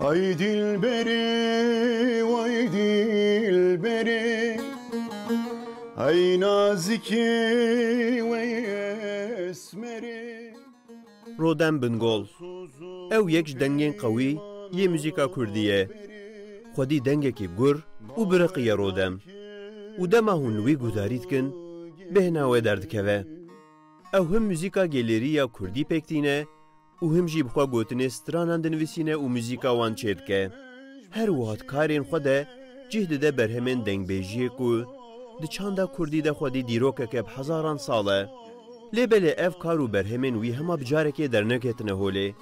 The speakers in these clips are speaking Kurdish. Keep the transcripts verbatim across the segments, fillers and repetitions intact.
Ay dilberê, ay dilberê, ay nazikê, ay esmerê. Rodem Bingol. Ew yek ji dengên qewî yê muzîka kurdî ye. Xwedî dengekî gur û biriqî ye Rodem. Û dema hûn li wî guhdarî dikin, bêhna wê derdikeve. Ew him muzîka gelêrî ya kurdî pêk tîne û him jî bi xwe gotinê stranan dinivîsîne û muzîka wan çêdike. Her wiha di karên xwe de cih dide berhemên dengbêjiyê ku di çanda kurdî de xwedî dîrokeke bi hezaran sal e. Lê belê ev kar û berhemên wî hema bi carekê derneketine holê.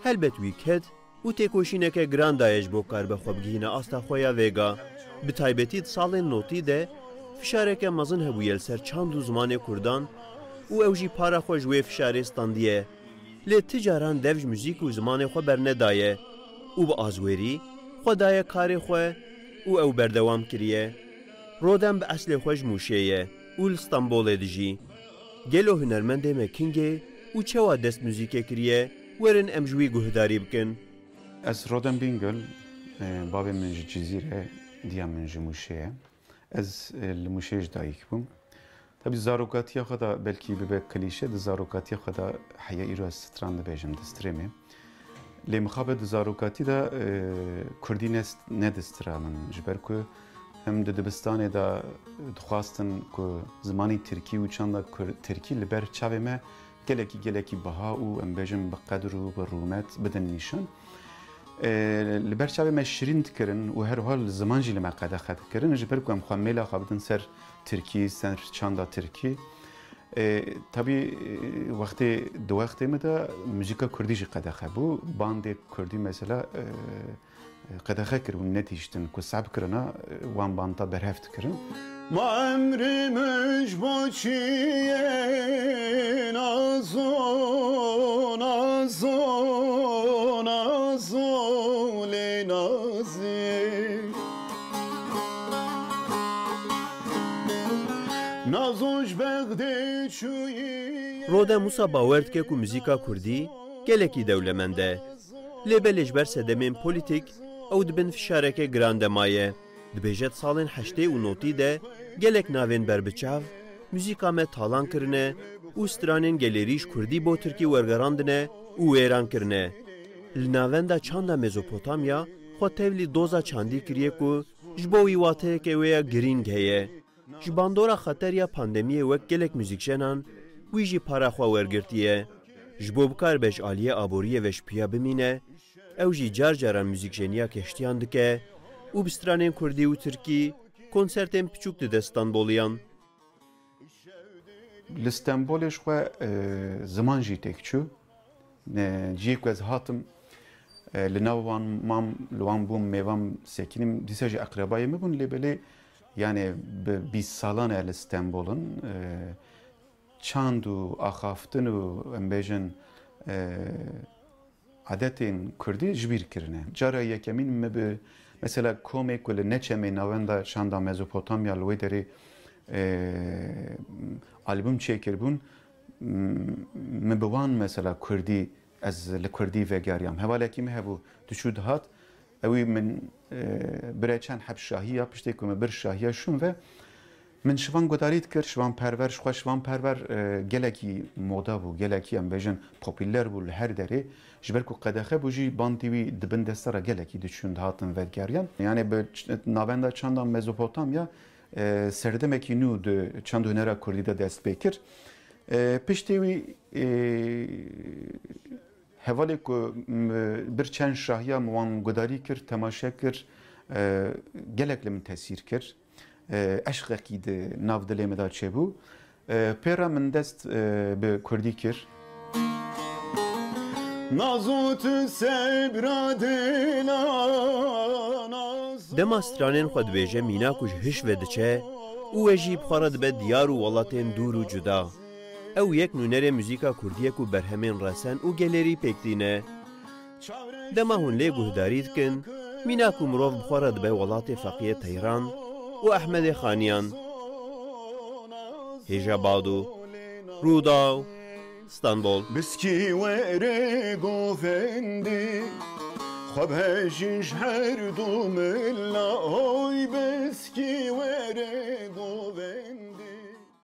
Helbet wî ked û têkoşîneke giran daye ji bo karibe xwe bigihîne asta xwe ya vêga. Bi taybetî di salên notî de fişareke mezin hebûye li ser çand û zimanê kurdan û ew jî para xwe ji wê fişarê standiye. Lê ti caran dev ji muzîk û zimanê xwe bernedaye û bi azwêrî xwe daye karê xwe û ew berdewam kiriye. Rodem bi eslê xwe ji Mûşê ye û li Stenbolê dijî. Gelo hunermendê me kingê û çawa dest muzîkê kiriye, werin em ji wî guhdarî bikin. Ez Rodem Bingöl, e, bavê min ji Cizîr e, diya min ji Mûşê ye. Ez, e, li Mûşê ji dayik bûm. Tabî zarokatiya xwe de belkî bibe klîşe, di zarokatiya xwe de heya îro ez stran dibêjim, distrêmê. Lê mixabe di zarokatî de, e, kurdî ne, nedistira min. Ji ber ku him di dibistanê de dixwastin ku zimanî tirkî û çanda kur-, tirkî li ber çavê me gelekî, gelekî biha û em bêjin bi qedir û bi rûmet bidin nîşan. E, li ber çavê me şirîn dikirin û her wiha li ziman jî li me qedexe dikirin, ji ber ku em xwe mêla xwe bidin ser tirkî, ser çanda tirkî. E, tabî, e, wextê, di wextê min de muzîka kurdî jî qedexe bû. Bandê kurdî mesela, e, qedexe kiribûn, netihiştin ku seb kirina, wan banta berhev dikirin. Ma emrê min ji bo çi ye nazo, nazo, nazo lê nazê. Nazo ji Bexdê çûyî. Rode Musa bawer dike ku muzîka kurdî gelekî dewlemend e. Lê belê ji ber sedemên polîtîk ew di bin fişareke giran de maye. Dibêje di salên heştê û notî de gelek navên berbiçav muzîka me talan kirine û stranên gelêrî ji kurdî bo tirkî wergerandine û wêran kirine. Li navenda çanda Mezopotamya xwe tevlî doza çandî kiriye ku ji bo wî wateyeke wê ya girîng heye. Ji bandora xeter ya pandemiyê wek gelek muzîkjenan wî jî para xwe wergirtiye. Ji bo bikaribe ji aliyê aboriyê ve ji piya bimîne, ew jî car caran muzîkjeniya keştiyan dike û bi stranên kurdî û tirkî konsertên piçûk dide Stenboliyan. Li Stenbolê ji xwe, e, ziman jî têk çû. E, cihê ku ez hatim, e, li nav wan mam, li wan bûm, mêvan sekinîm, dîsa jî eqrebayê min bûn, lê belê, yani, bi bîst salan e li Stenbol in. E, çand û axaftin û, em bêjin, e, adetên kurdî ji bîr kirine. Cara yekemîn min bi, mesela, komê ku li Neçemê navenda çanda Mezopotamya li wê derê, e, albûm çêkiribûn, m-, min bi wan, mesela, kurdî, ez li kurdî vegeriyam. Hevalekî min hebû, diçû dihat, ewî min, e, bire çend heb şahiya, piştê ku min bir şahiya şûn ve, min Şivan Godarî dikir, Şivan Perwer, ji xwe Şivan Perwer, e, gelekî moda bû, gelekî, em bêjin, popûler bû li her derê. Ji ber ku qedexe bû jî bandî wî di bin desta re gelekî diçûn dihatin vegeriyan. Yani bi ç-, navenda çanda Mezopotamya, e, serdemekî nû di çand û hunera kurdî de dest pê kir. E, piştî wî, e, hevalê ku, m, bir çend şahiya min wan gudarî kir, temaşe kir, e, gelek li min tesîr kir. E, eşqekî di nav dilê min de çêbû. E, pê re min dest, e, bi kurdî kir. Nazo tu sebra dila, nazo. Dema stranên xwe dibêje mînak û ji hiş ve diçe û we jî bi xwe re dibe diyar û welatên dûr û cuda. Ew yek nûnerê muzîka kurdî ye ku berhemên resen û gelêrî pêk tîne. Dema hûn lê guhdarî dikin, mînak û mirov bi xwe re dibe welatê Feqiyê Teyran û Ehmedê Xaniyan. Hêja Bado, Rûdaw, Stenbol. Biskî were govendê, Qebhejin ji her du mila, oy beskî were.